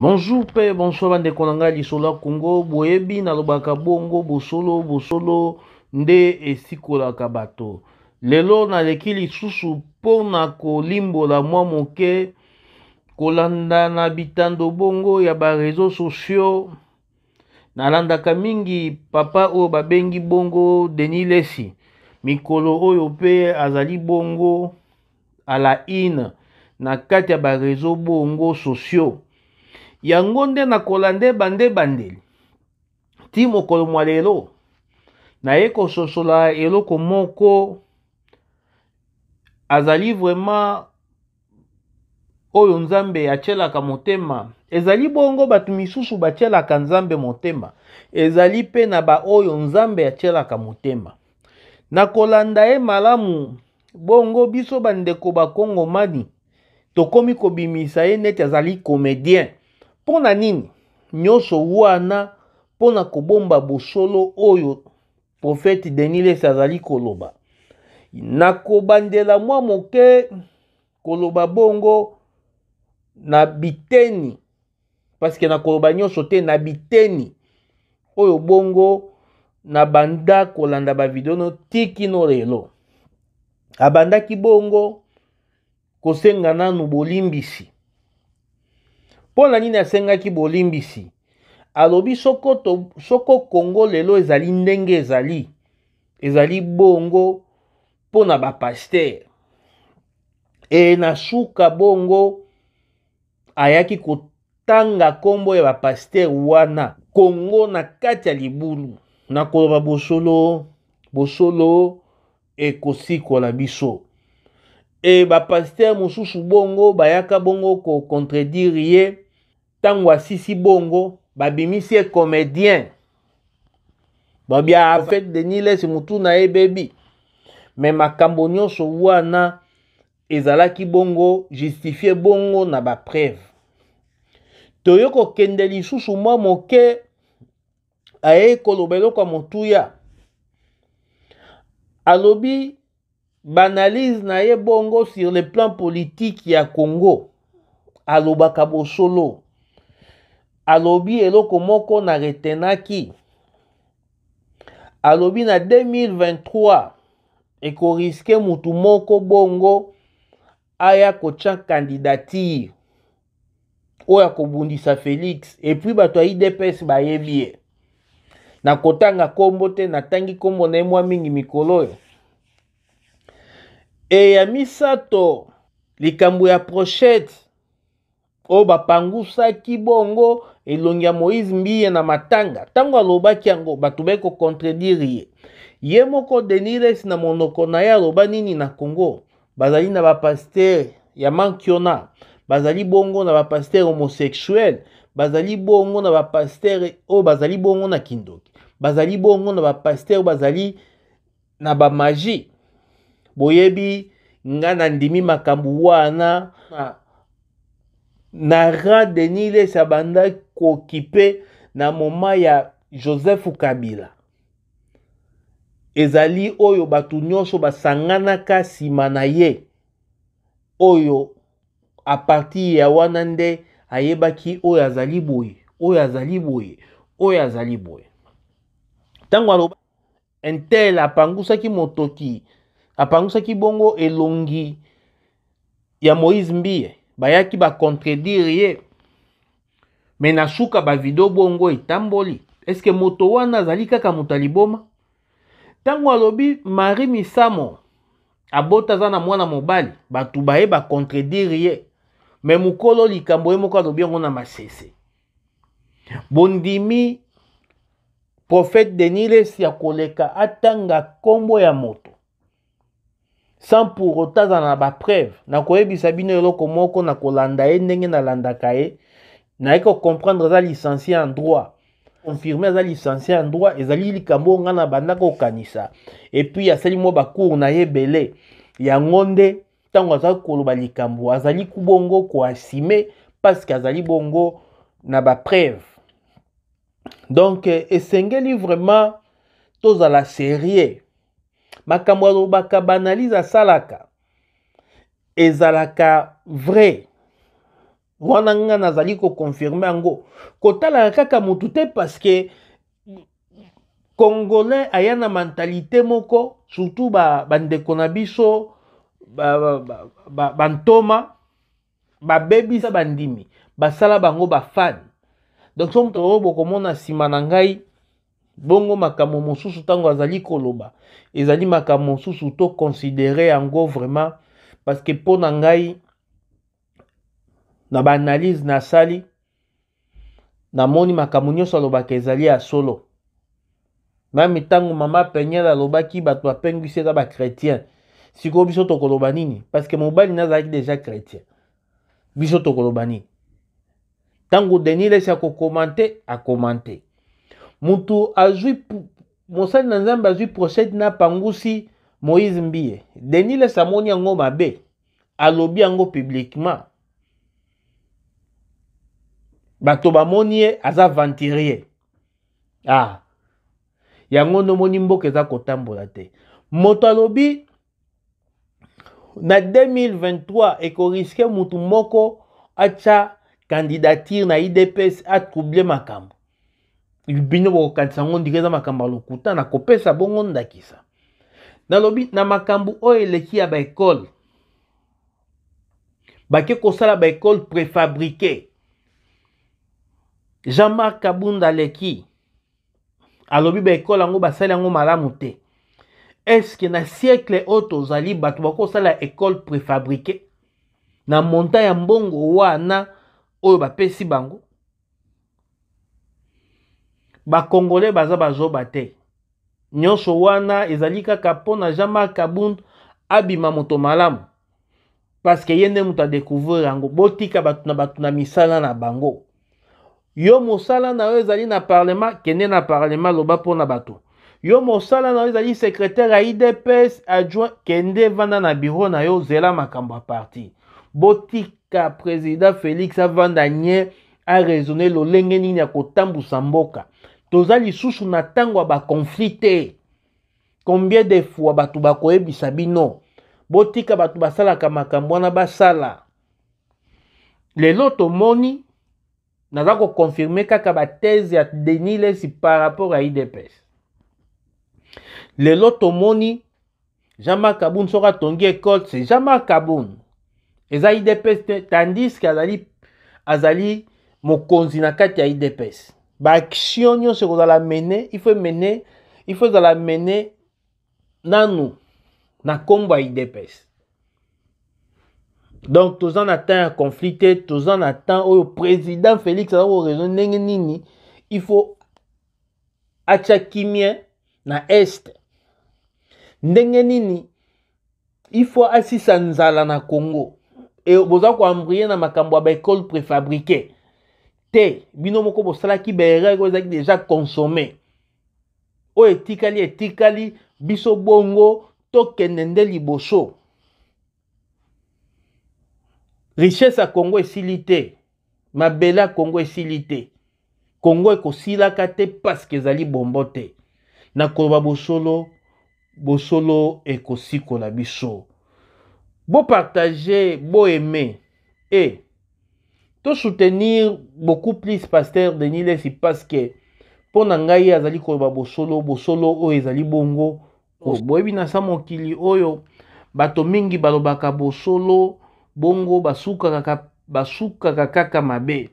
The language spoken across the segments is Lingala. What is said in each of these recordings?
Bonjour pe bonsoir bandeko na ngai lisolo ya Congo boyebi nalobaka bongo bosolo bosolo nde esikolaka bato lelo naleki lisusu mpo na kolimbola mwa moke kolanda na bitando bongo ya ba réseaux sociaux nalandaka mingi papa oyo babengi bongo Denis Lessi mikolo oyo mpe azali bongo à la une na kati ya ba réseaux bongo sociaux yango nde nakolanda ebanda ebandeli ti mokolo mwa lelo naye kososola eloko moko azali vraiment oyo nzambe atielaka motema ezali bongo bato misusu batielaka nzambe motema ezali mpe na baoyo nzambe atielaka motema na kolanda ye malamu bongo biso bandeko bakongomani tokomi kobimisa ye neti azali comedien mpo na nini nyonso wana mpo na kobomba bosolo oyo profete Denis Lessie azali koloba na kobandela mwa moke koloba bongo na biteni paske na koloba nyonso te na biteni oyo bongo na banda kolanda bavideo no ti kino lelo abandaki bongo kosenga nanu bolimbisi mpo na nini asengaki bolimbisi alobi soko, to, soko kongo lelo ezali ndenge ezali ezali bongo mpo na bapaster e na suka bongo ayaki kotanga nkombo ya bapaster wana kongo na kati ya libulu na koloba bosolo bosolo ekosikola biso e bapaster mosusu bongo bayaka bongo kocontredire ye ntango asisi bongo babimisi ye comédien babia afete denis lesi motu na ye ebebi me makambo nyonso wana ezalaki bongo justifie bongo na bapreuve toye kokende lisusu mwa moke ayei koloba eloko ya motuya alobi baanalyse na ye bongo sur le plan politique ya congo alobaka bosolo alobi eloko moko na retenaki alobi na 2023 ekoriske mutu moko bongo aya kotya candidature oyo akobundisa Felix epuis bato ya udps bayebi ye nakotanga nkombo te natangi nkombo na ye mwa mingi mikolo oyo e ya misato likambo ya prochete oyo bapangusaki bongo elongi ya Moïse Mbiye na matanga ntango alobaki yango bato baye kocontredire ye ye moko Denis Lessi na monoko na ye aloba nini na Congo bazali na bapaster ya mankiona bazali bongo na bapaster homosexuel bazali bongo na bapaster oyo bazali bongo na kindoki bazali bongo na bapaster oyo bazali na bamagie boyebi nga nandimi makambo wana na, na rang Denis Lessi abanda kokipe na moma ya Joseph Kabila ezali oyo bato nyonso basanganaka nsima na ye oyo a partir ya wana nde ayebaki oyo azali boye oyo azali boye oyo azali boye ntango aloba intel apangusaki motoki apangusaki bongo elongi ya Moïse Mbiye bayaki bacontredire ye me na suka bavideo bongo etamboli eske moto wana azali kaka moto ya liboma ntango alobi Marie Misamo abota aza na mwana mobali bato baye bacontredire ye me mokolo likambo ye moko alobi yango na masese bondimi prophète Denis Lessi ya koleka atanga nkombo ya moto sans pour autant azala na bapreuve nakoyebisa bino eloko moko na kolanda ye ndenge nalandaka ye naye kocomprendre aza licencie en droit confirme aza licencie en droit ezali likambo oyo ngai na banda kokanisa epuis asali mwa bacour na ye ebele yango nde ntango azali koloba likambo azali bongo koasime parce que azali bongo na bapreuve donc esengeli vraiment tozala sérieux makambo alobaka baanalyse asalaka ezalaka vrai. Wana nga nazali koconfirme yango. Kotalaka kaka motu te, parce que Congolais aya na mentalité moko, surtout bandeko na biso bantoma babebisa bandimi, basala bango bafan. Donc so moto oyo bokomona nsima na ngai bongo, makambo mosusu ntango azali koloba ezali makambo mosusu, toconsidérer yango vraiment, parce que mpo na ngai, na baanalyse nasali, namoni makambo nyonso alobaka ezali ya solo. Même ntango mama Peniel alobaki bato bapengwisi eza bachrétien, sikoyo biso tokoloba nini? Parce que mobali nazalaki déjà chrétien, biso tokoloba nini? Ntango Denis Lesi akocommenter, acommenter. Mutu azwi, mosali na Nzambe azwi brochette na pangusi Moïse Mbiye, Denis Lesi amoni yango mabe, alobi yango publiquement, bato bamoni ye aza aventurier. Ah, yango ndomoni mboka eza kotambola te. Moto alobi na 2023 ekorisquer mutu moko atya candidature na UDPS, atroubler makambo. Bino bokokanisa yango ndenge eza makambo ya lokuta. Nakopesa bongo ndakisa. Nalobi na makambo oyo eleki ya baécole, bake kosala baécole préfabriqué. Jean-Marc Kabunda aleki, alobi baécole yango basali yango malamu te. Est-ce na siècle oyo tozali, bato bakosala école préfabriqué na montant ya mbongo wana oyo bapesi bango? Bakongolais baza bazoba te. Nyonso wana ezali kaka mpona Jean-Marc Kabund abima moto malamu, parce que ye nde moto adécouvrir yango. Botika bato na bato na misala na bango. Yo, mosala na yo ezali na parlement, kende na parlement, loba mpona bato. Yo, mosala na yo ezali secrétaire ya UDPS adjoint, kende vanda na bureau na yo, zela makambo ya parti. Botika président Félix avanda nye, araisonner lolenge nini ya kotambusa mboka. Toza lisusu na ntango ya baconflit te. Combien de fois bato bakoyebisa bino, botika bato basalaka makambo wana basala? Lelo tomoni, naza koconfirmer kaka bathèse ya Denis Lesi par rapport à UDPS. Lelo tomoni Jean-Marc Kabund soki atongi école, c'est Jean-Marc Kabund, eza UDPS te, tandis que azali mokonzi na kati ya UDPS. Baaction nyonso ekozala mene, il faut mene, il faut ezala mene nanu na nkombo ya UDPS. Donc toza na temps ya conflit te. Toza na temps oyo président Félix aza koraisonner ndenge nini il faut atya kimia na Est, ndenge nini il faut asisa nzala na Congo. E boza koembrouiller na makambo ya baécole préfabriqué te. Bino moko bosalaki baerreur oyo ezalaki déjà consommé. Oyo etikali, etikali biso bongo, tokende nde liboso. Richesse ya Congo esili te, mabele ya Congo esili te, Congo ekosilaka te, parce que ezali bombo te. Na koloba bosolo, bosolo ekosikola biso. Bopartager, boaimer e tosoutenir beaucoup plus pasteur Denis Lesi, parce que mpo na ngai azali koloba bosolo, bosolo oyo ezali bongo. Boyebi, na sa mokili oyo bato mingi balobaka bosolo bongo, basukaka kaka mabe.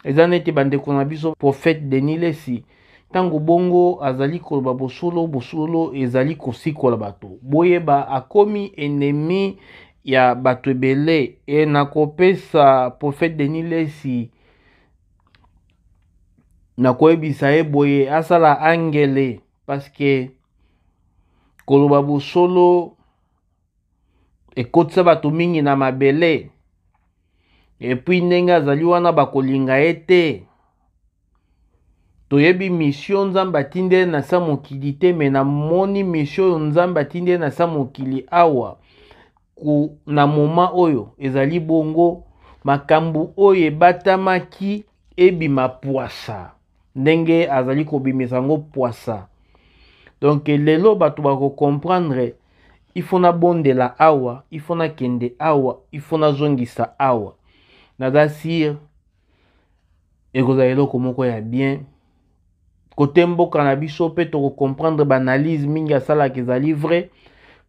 Eza neti bandeko na biso prophète Denis Lesi, ntango bongo azali koloba bosolo, bosolo ezali kosikola bato. Boyeba, akomi ennemi ya bato ebele. E nakopesa prophète Denis Lesi, nakoyebisa ye boye, asala angele, parce que koloba bosolo ekotisa bato mingi na mabele. Et puis ndenge azali wana, bakolinga ye te. Toyebi mission Nzambe atindi ye na sa mokili te, mais namoni mission oyo Nzambe atindi ye na sa mokili awa ku, na moment oyo ezali bongo makambo oyo ebatamaki ebima pwasa, ndenge azali kobimisa yango pwasa. Donc lelo bato bakocomprendre, il faut nabondela awa, il faut nakende awa, il faut nazongisa awa. Naza sire ekozala eloko moko ya bien kote mboka na biso mpe tokocomprendre baanalyse mingi asalaka ezali vrai,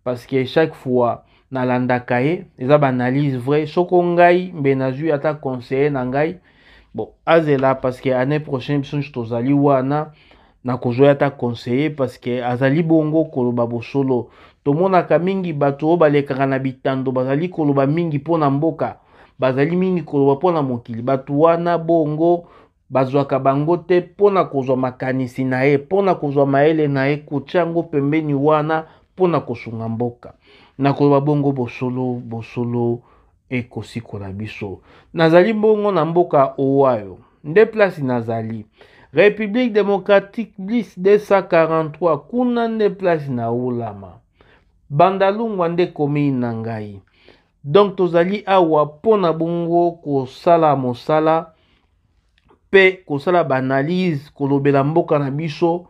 parce que chaque fois nalandaka ye, eza baanalyse vrai. Soko ngai mbe nazwi ata conseiller na ngai, bon, azela, parce que année prochaine biso nyonso tozali wana, nakozwa ye ata conseiller, parce que azali bongo koloba bosolo. Tomonaka mingi bato oyo balekaka na bitando bazali koloba mingi mpo na mboka, bazali mingi koloba mpo na mokili. Bato wana bongo bazwaka bango te mpo na kozwa makanisi na ye, mpo na kozwa mayele na ye, kotia yango pembeni wana mpo na kosunga mboka. Na koloba bongo bosolo, bosolo ekosikola biso. Nazali bongo na mboka Ohio, nde place nazali, République démocratique bliss 243, kuna nde place naulama, Bandalungwa nde commune na ngai. Donc tozali awa mpo na bongo kosala mosala mpe kosala baanalyse, kolobela mboka na biso,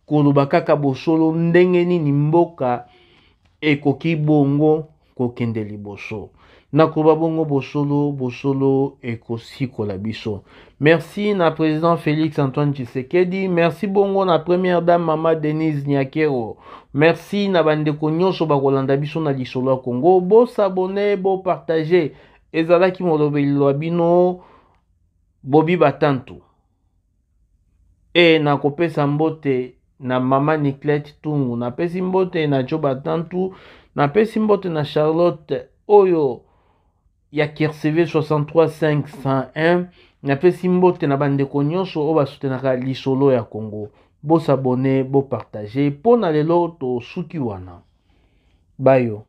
koloba kaka bosolo ndenge nini mboka ekoki bongo kokende liboso. Nakoloba bongo bosolo, bosolo ekosikola biso. Merci na président Félix Antoine Tshisekedi, merci bongo na première dame mama Denise Nyakero, merci na bandeko nyonso bakolanda biso na Lisolo ya Congo. Bosabone, bopartage. Ezalaki molobeli lwa bino Bobi Batantu. E nakopesa mbote na mama Niclette Tungu, napesi mbote na Jo Batantu, napesi mbote na Charlotte oyo ya Kircv 63501, napesi mbote na bandeko nyonso oyo basutenaka Lisolo ya Congo. Bosabone, bopartage. Mpo na lelo tosuki wana, bayo.